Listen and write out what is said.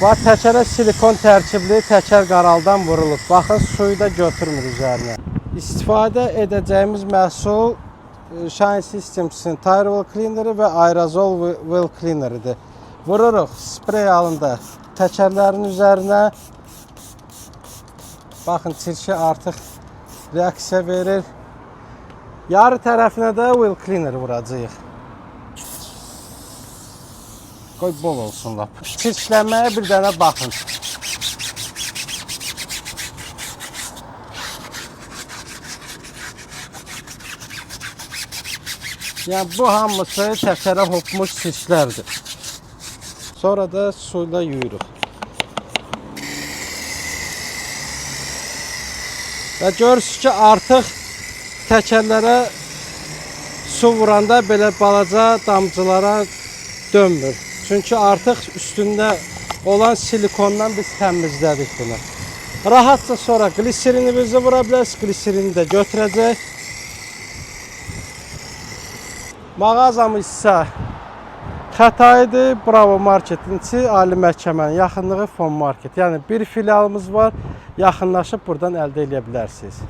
Bax, təkərə silikon tərkibli təkər qaraldan vurulub. Baxın, suyu da götürmür üzərinə. İstifadə edəcəyimiz məhsul Shine Systems'in Tire Wheel Cleaner-i və Aerosol Wheel Cleaner-idir. Vururuq sprey halında təkərlərin üzərinə. Baxın, çirki artıq reaksiya verir. Yarı tərəfinə də Wheel Cleaner vuracağıq. Qoy bol olsun lap. Çirklənməyə bir dənə baxın. Yəni bu hamısı təkərə hopmuş çirklərdir. Sonra da suyla yuyuruq. Və görürsünüz ki, artıq təkərlərə su vuranda belə balaca damcılara dönmür. Çünki artıq üstündə olan silikondan biz təmizlədik bunu. Rahatca sonra qliserinimizi vura bilərsiniz. Qliserini də götürəcək. Mağazamız isə Xətayidir. Bravo Marketin içi, Ali Məhkəmənin yaxınlığı Fon Market. Yəni bir filialımız var. Yaxınlaşıb buradan əldə eləyə bilərsiniz.